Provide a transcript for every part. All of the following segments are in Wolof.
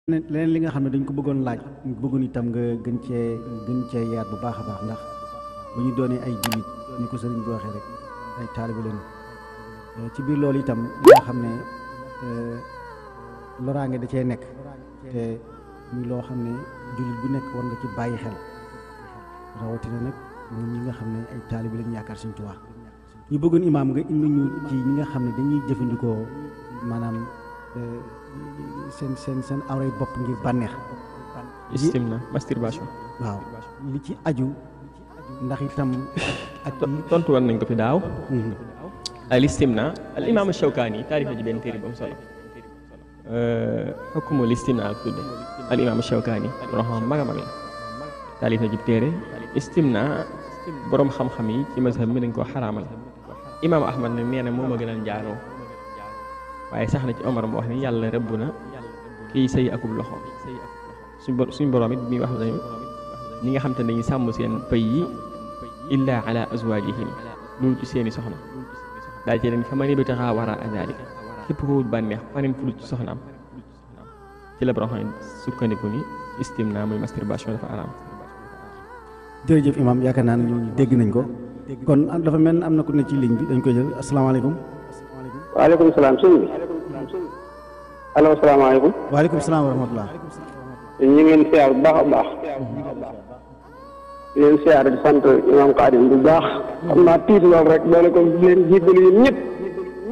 leneen li nga xam ne dañ ko bëggoon laaj bëggoon itam nga gën cee yaat bu baax a baax ndax bu ñu doonee ay jullit ni ko sëriñ bi waxee rek ay taalibe lañu ci biir loolu itam li nga xam ne loraange da cee nekk te muy loo xam ne jullit bu nekk war nga ci bàyyi xel rawatina nag ñun ñi nga xam ne ay taalibe lañu yaakaar Sëriñ Tuubaa ñu bëggoon imaam nga indi ñu ci ñi nga xam ne dañuy jëfandikoo maanaam seen awray bopp ngir bànneex. istimna masturbation. waaw li ci aju ndax itam ak tontu woon nañ ko fi daaw. al istimna al imaam Shawkaani taarifa ji benn téere bu am solo xukmu al istimna ak tudde al imaam Shawkaani borom xam mag a mag la taarifa ji téere istimna borom xam-xam yi ci mazhab mi dañ koo xaraamal imaam Ahmad nag nee na moo ma gënal njaaroo waaye sax na ci Omar mu wax ni yàlla rëbb na kiy sëy akub loxo suñ borom it mi wax nañu ñi nga xam te ne dañuy sàmm seen pëy yi illa ala azwajihim loolu ci seeni soxna daal ci leen fa ma ni bi taxaa wara adalika képp ko wut bànneex faneen fu ci soxnaam ci la borom xam ne sukkandiku ni istimna muy masturbation dafa araam. jërëjëf imaam yaakaar naa ne ñooñu dégg nañ ko kon dafa mel ne am na ku ne ci ligne bi dañ koy jël asalaamaaleykum. waaleykum salaam sëñ bi allo salaamaaleykum. waaleykum salaam wa rahmatulah. ñu ngeen siyaar bu baax a baax. di leen siyaar di sant imaam Xaadim bu baax. xam naa tiit lool rek doole ko di leen jéggalu yéen ñëpp.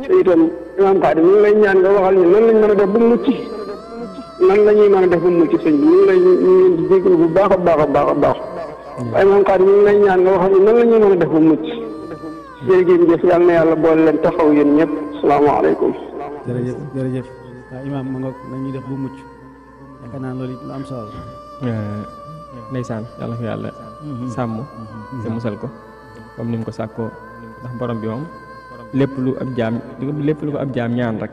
te itam imaam Xaadim ñu ngi lay ñaan nga waxal ñu nan lañ mën a def ba mucc. nan la ñuy mën a def ba mucc sëñ bi ñu ngi leen di jéggalu bu baax a baax a baax a baax. waaye imaam Xaadim ñu ngi lay ñaan nga waxal ñu nan la ñuy mën a def ba mucc. jërëjëf yàlla na yàlla boole leen taxaw yéen ñëpp salaamaaleykum. jërëjëf waaw imaam ma nga nañuy def bu mucc yaakaar naa loolu it lu am solo ndeysaan yàlla ko yàlla sàmm te musal ko comme ni mu ko sàkkoo ndax borom bi moom lépp lu ko ab jaam ñaan rek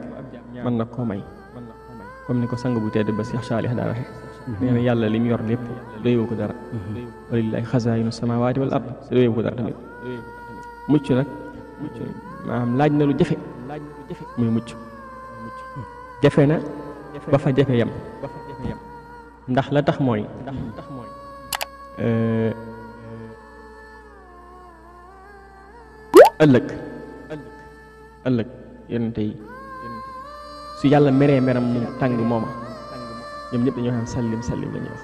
mën na koo may comme ni ko sang bu tedd ba Cheikh Saalih daa waxe nee na yàlla li mu yor lépp doyewu ko dara walillahi xazaa'inu samaawaati wal ard te doyewu ko dara tamit mucc nag maanaam laaj na lu jafe muy mucc jafe na ba fa jafe yam ndax la tax mooy ëllëg yonente yi su yàlla meree meram mu tàng mooma ñoom ñëpp dañoo xam sallim la ñuy wax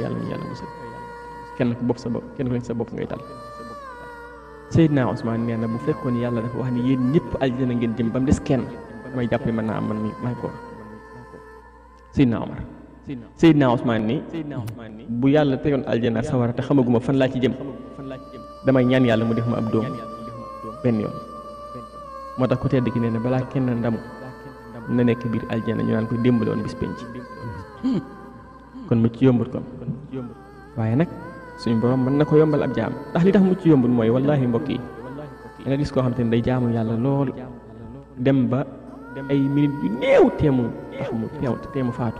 yàlla ñu yàlla musal kenn ku bopp sa bopp kenn ku nekk sa bopp ngay tal Seydina Ousmane nee na bu fekkoon yàlla dafa wax ni yéen ñëpp aljana ngeen jëm ba mu des kenn damay jàpp ni mën naa am man mi may ko Seydina Omar Seydina Ousmane ni bu yàlla tegoon aljana sawara te xamaguma fan laa ci jëm damay ñaan yàlla mu def ma ab doom benn yoon moo tax ku tedd ki nee na balaa kenn ndamu na nekk biir aljana ñu naan ko démb doon bis penc kon mu ci yombut kon waaye nag suñu borom mën na ko yombal ab jaam ndax li tax mucc yombul mooy wallahi mbokk yi da nga gis koo xam te ne day jaamu yàlla lool dem ba ay minutes yu néew teemu tax mu teemu faatu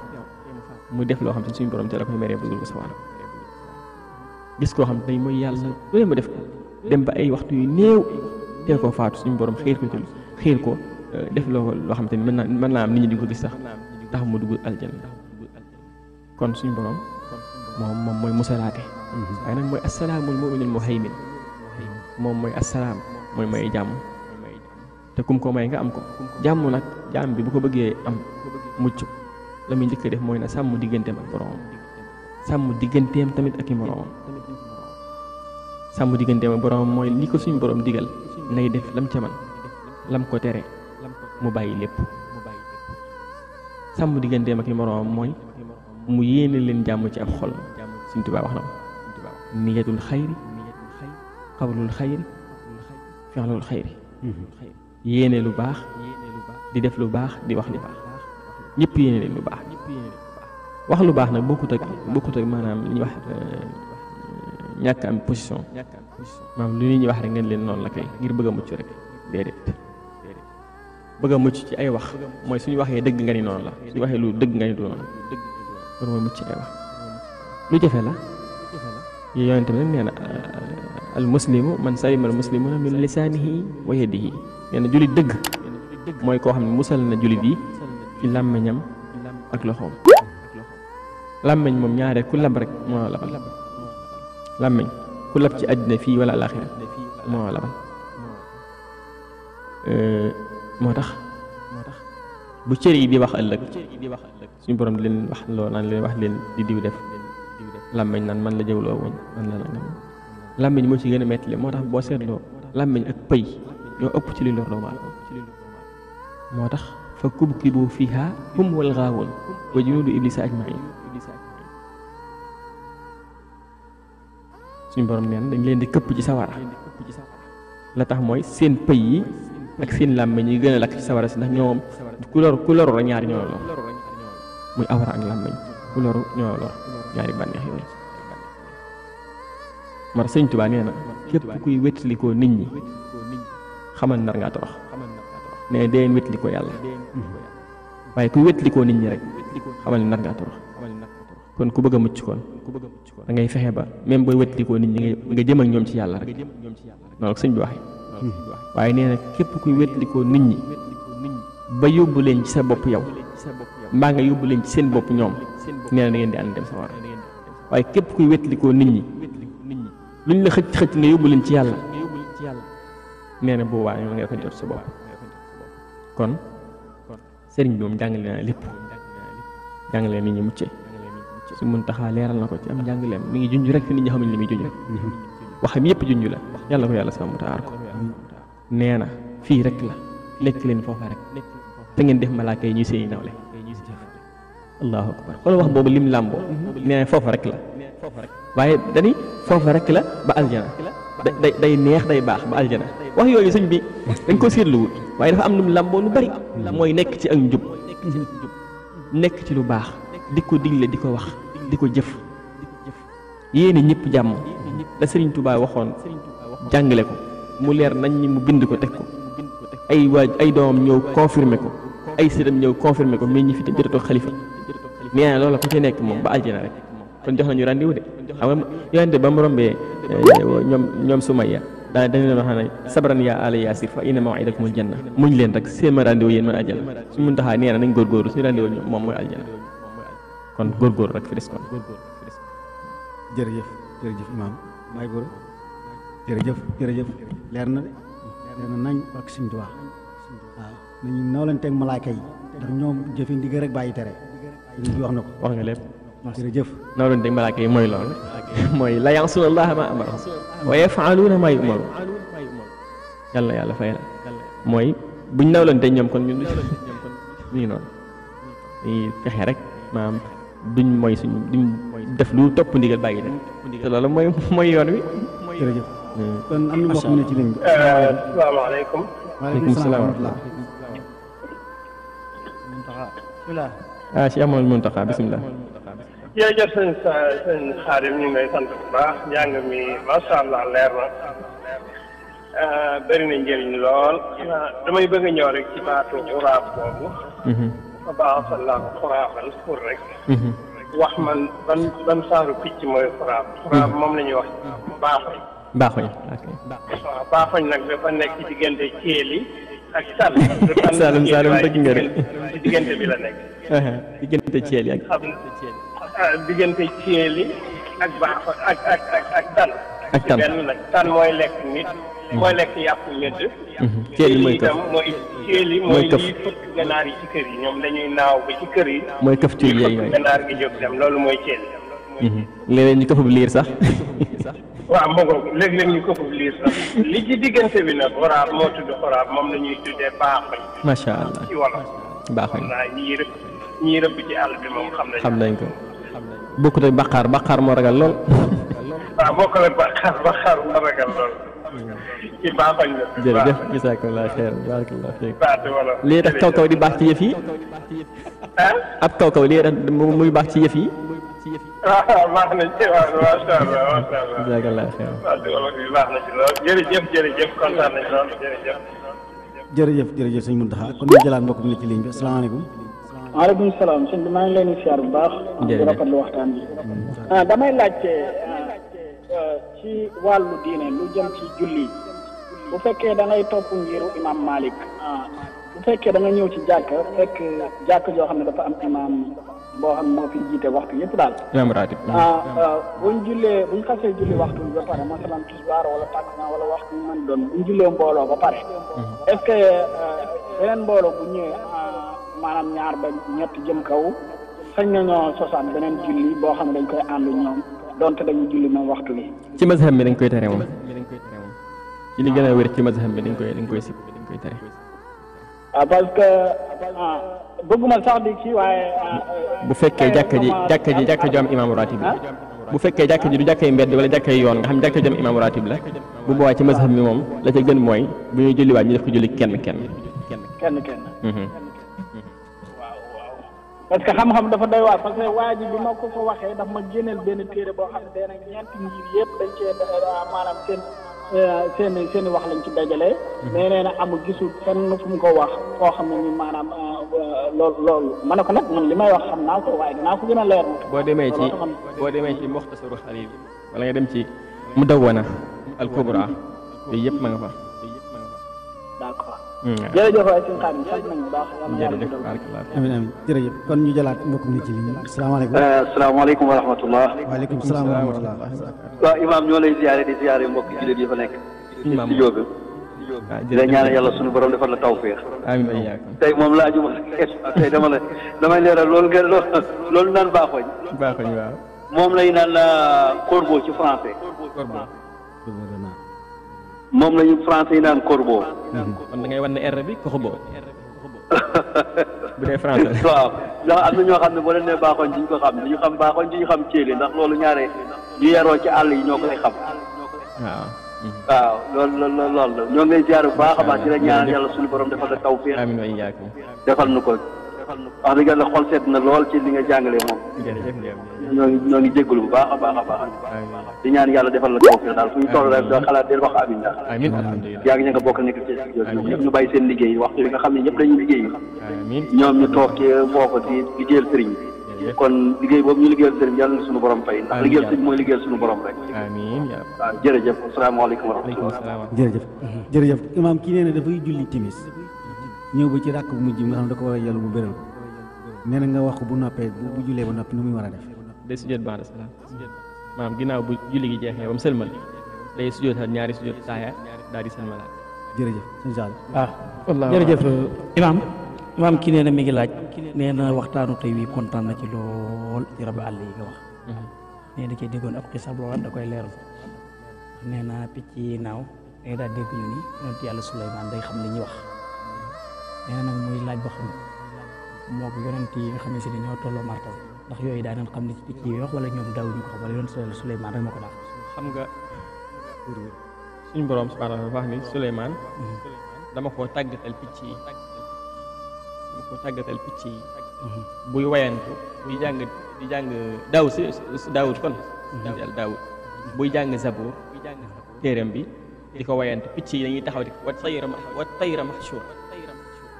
mu def loo xam te ne suñu borom te la koy meree bëggul ko sawara gis koo xam te ne mooy yàlla loolu ma def ko dem ba ay waxtu yu néew tee koo faatu suñu borom xiir ko def loo xam te ne mën naa am nit ñi di ko gis sax tax mu dugg aljanna kon suñu borom moom mooy musalaate waaye nag mooy assalaamul mu'minul muhaymin moom mooy assalaam mooy may jàmm te kum ko may nga am ko jàmm nag jàmm bi bu ko bëggee am mucc la muy njëkk def mooy na sàmm digganteem ak boroomam sàmm digganteem tamit ak i moroomam sàmm digganteem ak boroomam mooy li ko suñu boroom digal nay def lam ca man lam ko tere mu bàyyi lépp sàmm digganteem ak i moroomam mooy mu yéene leen jàmm ci ab xol Sëriñ Tuubaa wax na ko niyatul xayri xawlul xayri fi'lul xayri yéene lu baax di def lu baax di wax lu baax ñëpp yéene leen lu baax wax lu baax nag bokkut ak maanaam li ñuy wax ñàkk am position maanaam lu ñuy wax rek ngeen leen noonu la kay ngir bëgg a mucc rek déedéet bëgg a mucc ci ay wax mooy suñu waxee dëgg nga ni noonu la suñu waxee lu dëgg nga ni du noonu loolu mooy mucc ci ay wax lu jafe la yonente bi nag nee na al muslimu man salima al muslimuna min lisaanihi wa yadihi nee na jullit dëgg mooy koo xam ne musal na jullit yi ci làmmiñam ak loxoom làmmiñ moom ñaare ku lab rek moo labal làmmiñ ku lab ci àddina fii wala alaxira moo labal moo tax bu cër yi di wax ëllëg suñu borom di leen wax loo naan leen wax leen di diw def làmmiñ naan man la jëwloo woon man la nangam làmmiñ moo ci gën a metti moo tax boo seetloo làmmiñ ak pëy ñoo ëpp ci li lor doomu aadama moo tax fa kubkibu fiha hum wal ghaawun wa junuudu iblisa ajmain suñu borom neen dañ leen di këpp ci sawara la tax mooy seen pëy yi ak seen làmmiñ yi gën a lakk ci sawara si ndax ñoom ku loru la ñaari ñoo lor muy awra ak làmmiñ ku loru ñoo lor ñaari bànneex yooyu mar sëñ Tuubaa nee na képp kuy wétlikoo nit ñi xamal nar ngaa torox ne deen wétlikoo yàlla waaye kuy wétlikoo nit ñi rek xamal nar ngaa torox kon ku bëgg a mucc kon da ngay fexe ba même booy wétlikoo nit ñi nga jëm ak ñoom ci yàlla rek noonu sëñ bi waxee waaye nee na képp kuy wétlikoo nit ñi ba yóbbu leen ci sa bopp yow mbaa nga yóbbu leen ci seen bopp ñoom nee na da ngeen di ànd dem sa war waaye képp kuy wétlikoo nit ñi luñ la xëcc nga yóbbu leen ci yàlla nee na boobaa ñoo nga ko jot sa bopp kon sëriñ bi moom jàngale na lépp jàngale nit ñi mucce su mun taxaa leeral na ko ci am jàngaleem mi ngi junj rek fi nit ñi xamuñ li muy junj waxam yëpp junj la yàlla ko yàlla sàmm te aar ko nee na fii rek la nekk leen foofa rek te ngeen def malaaka yi ñuy seeni nawle allahu akbar xoolal wax boobu lim làmboo nee na foofa rek la waaye dani foofa rek la ba aljana day neex day baax ba aljana wax yooyu sëñ bi dañ ko seetluwut waaye dafa am lu mu làmboo lu bari mooy nekk ci ak njub nekk ci lu baax di ko digle di ko wax di ko jëf yéene ñëpp jàmm la Sëriñ Tuubaa waxoon jàngale ko mu leer nañ ñi mu bind ko teg ko ay doomam ñëw confirmer ko ay sëtam ñëw confirmer ko mais ñi fi te jotoo xalifa nee na loola ku ci nekk moom ba aljana rek kon jox nañu rendez-vous de xam nga yonente ba mu rombee ñoom Sumayya dañu leen wax ne sabran yaa ala yaasir fa inna maw'idakumul janna muñ leen rek seen ma rendez-vous yéen man aljana suñu mun taxaa nee na nañ góorgóorlu suñu rendez-vous ñoom moom mooy aljana kon góorgóorlu rek fi des kon jërëjëf imaam maay góor jërëjëf leer na de leer na nañ ak Sëñ Tuubaa waaw nañu nawlanteeg malaaka yi ndax ñoom jëfe ndigal rek bàyyi tere ñu wax na ko wax nga lépp jërëjëf nawlanteeg malaaka yi mooy loolu mooy la ya'suuna llaaha maa amarahum wa yaf'aluuna maa yu'maruun yàlla fay la mooy buñ nawlanteeg ñoom kon ñun nii noonu dañuy fexe rek maanaam duñ mooy suñu duñ def lu topp ndigal bàyyi rek te loolu mooy yoon wi jërëjëf kon am na mbokk mu ne ci ligne bi asalaamaaleykum waaleykum salaam wa rahmatulah si amoon Muntaxa bisimilah jërëjëf sëñ Xaadim ñu ngi lay sant bu baax njàng mi macha allah leer na bëri na njëriñ lool damay bëgg a ñëw rek ci baatu xuraab boobu fa baaxallahu xuraabal pour rek wax man ban saaru picc mooy xuraab moom la ñuy wax baaxoñ baaxoñ waaw baaxoñ nag dafa nekk ci diggante Thiély ak Sall Saalum dëgg nga rek ci diggante bi la nekk diggante Thiély ak diggante Thiély ak baaxoñ ak tan ak tan benn nag tan mooy lekk nit mooy lekk yàpp medd Thiély mooy këf itam Thiély mooy lii fëkk ganaar yi ci kër yi ñoom dañuy naaw ba ci kër yi mooy këf ci yeey yooyu ganaar gi jóg dem loolu mooy Thiély léeg-léeg ñu këfub liir sax waaw moo ko léeg-léeg ñu këfub liir sax li ci diggante bi nag xoraab moo tudd xoraab moom la ñuy tuddee baaxoñ macha allah ci wolof baaxoñ naa ñii rëbb ci àll bi moom xam nañ ko bokkut ak baqaar moo ragal lool waaw bokkul ak baqaar moo ragal lool ci baaxoñ la jërëjëf jazakallah xeer barakallah fiik baatu wala lii tax kaw di baax ci yëf yi ab kaw lii tax muy baax ci yëf yi waaw baax na ci waaw macha allah jazakallah xeer baatu wala bi baax na ci lool jërëjëf kontaan nañ lool jërëjëf sëñ Muntaxa kon ñu jëlaat mbokk mi ne ci ligne bi asalaamaaleykum waaleykum salaam sëñ bi maa ngi leen di siyaar bu baax di rafetlu waxtaan bi damay laajte ci wàllu diine lu jëm ci julli bu fekkee da ngay topp ngiru imam Malik bu fekkee da nga ñëw ci jàkk fekk jàkk joo xam ne dafa am imam boo xam ne moo fi jiite waxtu yëpp daal. imaam ratib. buñ xasee julli waxtu bi ba pare masalan tisbaar wala takkusaan wala waxtu mu mën doon buñ jullee mbooloo ba pare. est-ce que beneen mbooloo bu ñëwee maanaam ñaar ba ñett jëm kaw sañ nañoo sosaan beneen julli boo xam ne dañ koy ànd ñoom donte dañuy julli même waxtu bi. ci mazhab bi dañ koy tere moom. ci li gën a wér ci mazhab bi dañ koy sib dañ koy tere. parce que bëgguma sax di kii waaye. bu fekkee jàkka ji am imaamu ratib la bu fekkee jàkka ji du jàkkay mbedd wala jàkkay yoon nga xam jàkka ji am imaamu ratib la bu boobaa ci mazhab bi moom la ca gën mooy bu ñuy julliwaat ñu def ko julli kenn. waaw parce que xam-xam dafa doy waar parce que waa ji bi ma ko waxee daf ma génneel benn téere boo xam ne dana ñeenti ngir yëpp dañ cee maanaam seen wax lañ ci dajalee. mais nee na amul gisul fenn fu mu ko wax foo xam ne ni maanaam loolu ma ne ko nag man li may wax xam naa ko waaye dinaa ko gën a leer. boo demee ci muxtasaru xalil wala nga dem ci mudawwana al kubra yooyu yëpp ma nga fa. d'accord. jërëjëf waay sëñ Xaadim sant nañu bu baax. jërëjëf amiin jërëjëf kon ñu jëlaat mbokk mi ci ligne bi asalaamaaleykum. asalaamaaleykum wa rahmatullah. waaleykum salaam wa rahmatullah. waaw imaam ñoo lay ziare di ziare mbokk jullit yi fa nekk. imaam ci jóobi. di la ñaan yàlla sunu borom defal la tawféex. amiin tey moom laajuma tey damay leeral loolu naan baaxoñ. waaw. moom lay naan corbeau ci français. moom lañu français yi naan corbeau. kon da ngay wan ne R bi corbeau. bu dee français. waaw ndax am na ñoo xam ne boo leen nee baaxoñ duñ ko xam duñu xam baaxoñ duñu xam céeli ndax loolu ñaare ñu yaroo ci àll yi ñoo koy xam. waaw loolu la ñoo ngay ziar bu baax a baax di la ñaanal yàlla suñu borom defal la tawfeex. amiin wa iyaakum. defal nu ko wax dëgg yàlla xol seet na lool ci li nga jàngalee moom. ñoo ngi jégalu bu baax a baax. di ñaan yàlla defal la tawfeex daal fu ñu toll rek da xalaat del wax amiin daal. amiin alhamdulilah yaa ngi ña nga bokk nekk ci ñoom ñëpp ñu bàyyi seen liggéey waxtu bi nga xam ne ñëpp dañuy liggéey. amiin ñoom ñu toog ci foofu di liggéeyal sëriñ bi. kon liggéey boobu ñu liggéeyal sëriñ bi yàlla na suñu borom fay ndax liggéeyal sëriñ mooy liggéeyal suñu borom rek. amiin waaw jërëjëf asalaamaaleykum wa rahmatulah. jërëjëf imaam kii nee na dafay julli timis ñëw ba ci ràkk bu mujj nga xam ne da ko war a yàlla mu béral nee na nga wax ko bu noppee bu jullee ba noppi nu muy war a def. day sujjóot ba'da salaam maanaam ginnaaw bu julli gi jeexee ba mu sëlmal day sujjóotaat ñaari sujjóot taaya daal di sëlmalaat. jërëjëf sëñ Sall. jërëjëf imaam kii nee na mi ngi laaj nee na waxtaanu tey wi kontaan na ci lool ci rabu àll yi nga wax. nee da cee déggoon ab xisa boo xam da koy leeral nee na picc yi naaw day daal dégg ñu ni yonent yàlla Suleymaan day xam li ñuy wax nee na nag muy laaj ba xam moo ko yonent yi nga xam ne si ne ñoo tolloo martal ndax yooyu daa nañ xam ne ci picc yi wax wala ñoom daawuñu ko xam wala yonent yàlla Suleymaan rek moo ko daal. xam nga suñu borom subhaanahu wa taala wax ni Suleymaan dama koo tàggatal picc yi. buy wayantu di jàng daawud kon yàlla daawud buy jàng zabuur téeram bi di ko wayantu picc yi dañuy taxaw di wa tayra mahshur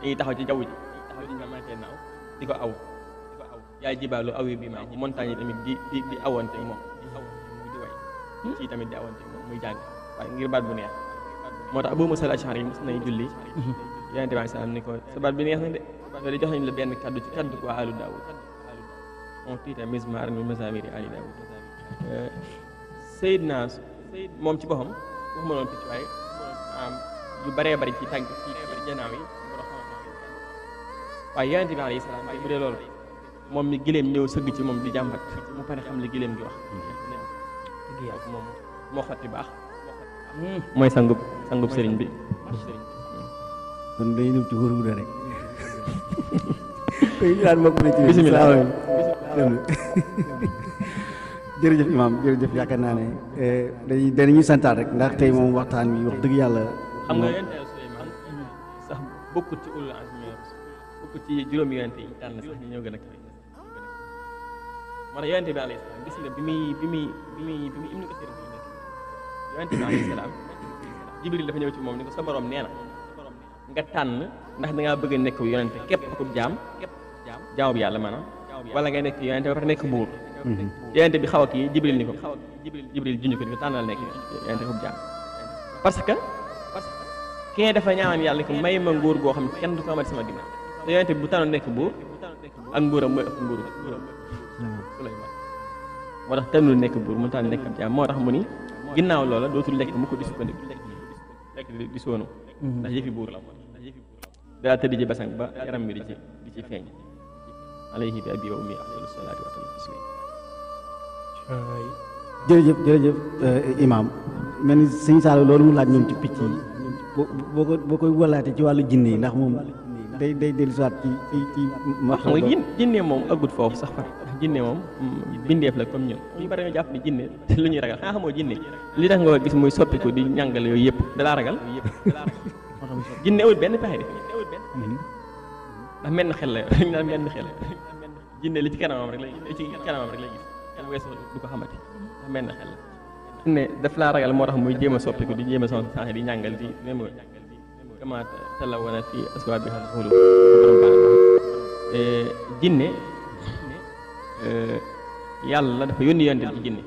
dañuy taxaw ci jaww ji taxaw di nga mantee naaw di ko aw yaa jibaalu awi bi maaw montagne yi tamit di awante moom di way ci tamit di awante moom muy jàng waaye ngir baat bu neex moo tax Abu Musa al-Ash'ari yi mos nañu julli yonent bi salaam ni ko sa baat bi neex na de loolu jox nañu la benn kaddu ci kaddu ko alu Daawud on tiita mizmar min mazamiri ali Daawud Seydina moom ci boppam waxuma noonu picc waaye yu bëree bëri ci tànk ci janaaw yi waaye yonent bi alayhi salaam bu dee loolu moom mi gileem ñëw sëgg ci moom di jàmbat mu pare xam li gileem gi wax moom moo xotti baax mooy sangub sëriñ bi kon day ñëw ci wóor rek koy daan mbokk na ci bismillah jërëjëf imaam jërëjëf yaakaar naa ne dañuy santaat rek ndax tey moom waxtaan wi wax dëgg yàlla xam nga yonent Yàlla Suleymaan sax bokkut ci ulul azmi bokkut ci juróomi yonent yi tànn sax ñi ñoo gën a kawe moo tax yonent bi alayhi salaam gis nga bi muy Ibnu Kasiir yonent bi alayhi salaam Jibril dafa ñëw ci moom ni ko sa borom nee na nga tànn ndax da ngaa bëgg a nekk yonente képp akub jaamu bi yàlla maanaam wala nga nekk yonente ba pare nekk buur yonente bi xaw a kii Jibril ni ko Jibril junj ko ni ko tànnal nekk yonente akub jaam parce que kee dafa ñaan yàlla ni ko may ma nguur goo xam ne kenn du ko amal sama ginnaaw te yonente bi bu tànnoon nekk buur ak nguuram mooy ëpp nguuru Suleymaan moo tax tànnul nekk buur mu tànn nekk ab jaam moo tax mu ni ginnaaw loola dootul lekk mu ko di sukkandiku lekk di soonu ndax yëfi buur la daa tëdd ci basang ba yaram bi di ci feeñ alayhi bi abi wa ummi afdalu salaati wa atamu taslim jërëjëf imaam mel ni sëñ Saalum loolu mu laaj ñoom ci picc yi boo koy walaate ci wàllu jinne yi ndax moom day dellusiwaat ci xam nga jinne moom ëggut foofu sax far ndax jinne moom bindeef la comme ñun ñu bari nga jàpp ni jinne lu ñuy ragal xanaa xamoo jinne li tax nga gis muy soppiku di ñàngal yooyu yëpp dalaa ragal jinne awut benn pexe de ndax menn xel la dañ naan menn xel jinne li ci kanamam rek lay gis kenn weesu du ko xamati ndax menn xel la ne daf laa ragal moo tax muy jéem a soppiku di jéem a changé di ñàngal di même kama talawana fi aswaabiha al-xulub jinne yàlla dafa yónni yonent ci jinne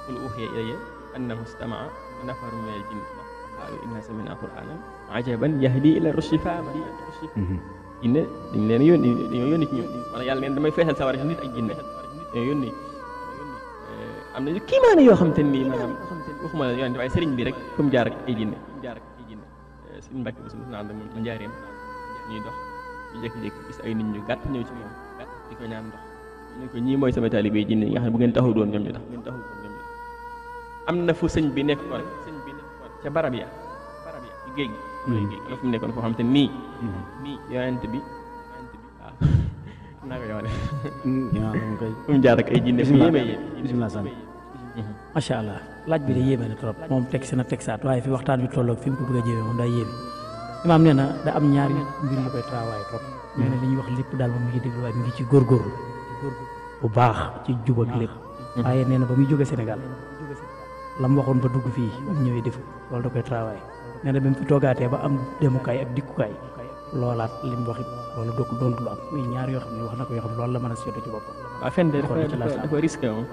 qul uhiya ilayya annahu istama'a nafarun min al-jinni qaalu inna sami'na qur'anan ajaban yahdi ila rushdi jinne dañ leen dañoo yónni ci ñun wala yàlla neen damay feesal sawar nit ak jinne dañoo yónni am na yu kiimaane yoo xam te nii maanaam waxuma la yonent waaye sëriñ bi rek fu mu jaar ak ay jinne suñu mbàkk bi suñu naan moom ci njaareem ñuy dox ñu jékki-jékki gis ay nit ñu gàtt ñëw ci moom di ko ñaan ndox ñu ne ko ñii mooy sama taalibe jinne yi nga xam ne bu ngeen taxaw doon ñoom ñu tax am na fu sëñ bi nekkoon ca barab ya ci géej gi am na fu mu nekkoon foo xam te nii yonent bi waaw naa ko yoone fu mu jaar ak ay jinne fu yéeme bismillah san macha allah laaj bi de yéeme na trop moom teg si na tegsaat waaye fi waxtaan bi tolloog fi mu ko bëgg a jëmee moom daa yéeme imaam nee na da am ñaari mbir yu koy travail trop nee na li ñuy wax lépp daal moom mi ngi déglu waaye mi ngi ci góorgóorlu bu baax ci jub ak lépp waaye nee na ba muy jóge Sénégal la mu waxoon ba dugg fii ba mu ñëwee def loolu da koy travail nee na ba mu fi toogaatee ba am demukaay ak dikkukaay loolaat li mu wax it loolu doontu lu am muy ñaar yoo xam ne wax na ko yoo xam loolu la mën a seetu ci boppam waaw fen de dafa risqué moom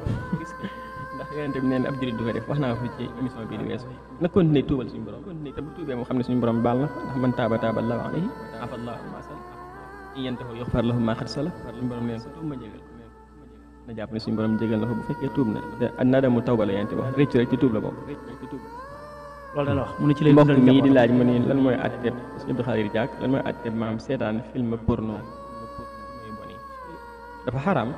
ndax yonente bi nee na ab jullit du ko def wax naa ko fi ci émission bii di weesu na continuer tuubal suñu borom continuer te bu tuubee moo xam ne suñu borom baal na ko ndax man taaba Allahu alayhi afa Allahu amma salaf in yantahu yughfar lahum ma qad salaf suñu borom nee na tuub ma jégal na jàpp ne suñu borom jégal na ko bu fekkee tuub na te nadamu tawba la yonente wax rëcc rek ci tuub la bokk loolu dana wax mu ne ci lay mbokk mii di laaj ma ni lan mooy atteb suñu Abdou Khadir Diack lan mooy atteb maam seetaan film porno muy bon yi dafa xaraam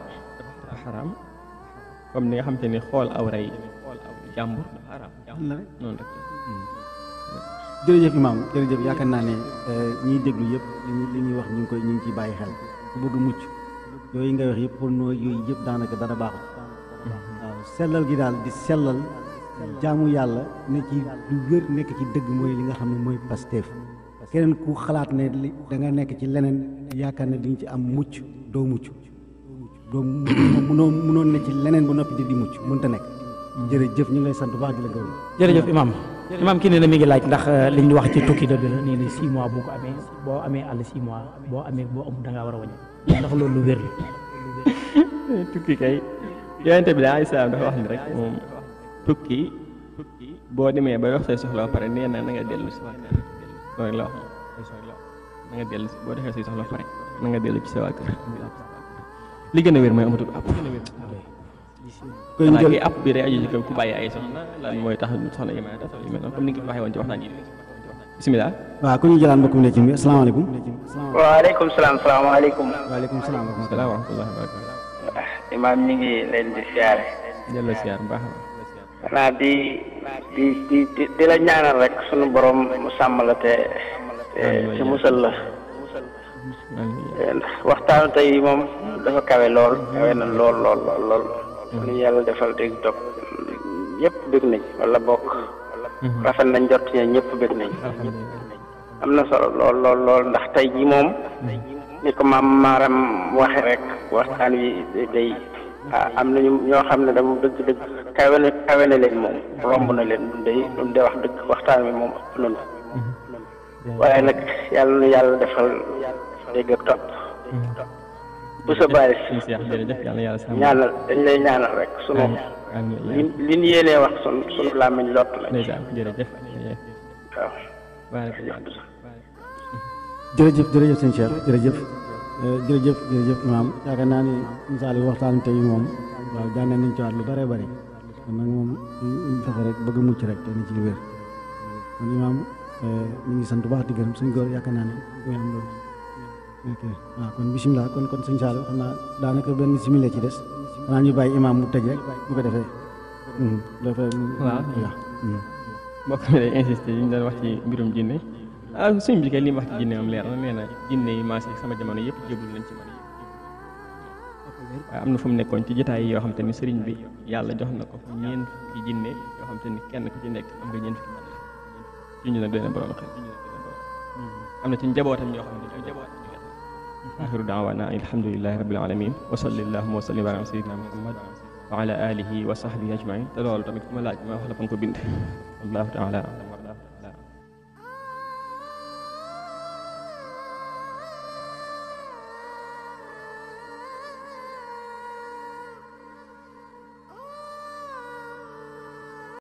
comme ni nga xam te ni xool awray jàmbur dafa xaraam noonu rek jërëjëf imaam jërëjëf yaakaar naa ne ñiy déglu yëpp li ñuy wax ñu ngi ciy bàyyi xel ku bëgg mucc yooyu ngay wax yëpp porno yooyu yëpp daanaka dara baaxut waaw sellal gi daal di sellal jaamu yàlla ne ci lu wér nekk ci dëgg mooy li nga xam ne mooy Pastef keneen ku xalaat ne da nga nekk ci leneen yaakaar ne di nga ci am mucc doo mucc doo mënoon ne ci leneen ba noppi di mucc mënta nekk jërëjëf ñu ngi lay sant bu baax di la gërëm jërëjëf imaam kii nee na mi ngi laaj ndax li ñu wax ci tukki dëgg la nee na 6 mois boo amee àll 6 mois boo amul da ngaa war a wàññi ndax loolu lu wér la tukki kay yonente bi alayhi salaam dafa wax ni rek moom tukki boo demee ba wax say soxla ba pare nee na nga dellu si waat loolu la wax na nga dellu si boo defee say soxla ba pare na nga dellu ci sa waa kër li gën a wér mooy amatul app koy app bi day aju ci ku bàyyi ay soxna lan mooy tax soxna yi mel noonu comme ni nga ko waxee woon ci waxtaan yi bisimilah waaw ku ñu jëlaat mbokk mi ne ci mi asalaamaaleykum waaleykum salaam salaamaaleykum waaleykum salaam wa rahmatullahi wa barakatuh imaam ñi ngi leen di siyaare jëlla siyaar bu baax xanaa di la ñaanal rek sunu borom mu sàmm la te musal la ndax waxtaanu tey moom dafa kawe lool kawe na lool lu yàlla defal dégg topp ñëpp bëgg nañ wala bokk rafet nañ jot ñe ñëpp bëgg nañ am na solo lool ndax tey ji moom ni ko maam Maram waxe rek waxtaan wi day am nañu ñoo xam ne dama dëgg kawe na leen moom romb na leen dun de wax dëgg waxtaan wi moom ëpp nañu waaye nag yàlla defal dégg ak topp bu sa bàyyi ñaanal dañ lay ñaanal rek sunu li ñu yéenee wax sunu làmmiñ lott la waaw jërëjëf sëñ Cheikh jërëjëf jërëjëf imaam yaakaar naa ni misaali waxtaan tey moom waaw jàngal nañ ci waat lu bare bare kon nag moom ñu fexe rek bëgg mucc rek te ni ci lu wér kon imaam ñu ngi sant bu baax di gërëm suñ góor yaakaar naa ne imaam loolu ok waaw kon bisimilah kon sëñ Saliou xam naa daanaka benn simile ci des xanaa ñu bàyyi imaam mu tëj rek bu ko defee waaw mbokk mi day insisté yi ñu doon wax ci mbirum jinne sëñ bi kay li mu wax ci jinne moom leer na nee na jinne yi maase sama jamono yëpp jébul nañ ci man waaye am na fu mu nekkoon ci jotaay yoo xam te ni sëriñ bi yàlla jox na ko ñeent fukki jinne yoo xam te ni kenn ku ci nekk am nga ñeent fukki man junj nag doy na borom xel am na ci njabootam ñoo xam ne dañoo jaboot axiru daawaana alhamdulilahi rabbil alamin wa sallallahu wa sallim ala sayyidina muhammad wa ala alihi wa sahbihi ajmain te loolu tamit ku ma laaj ma wax la fa nga ko bind wallahu taala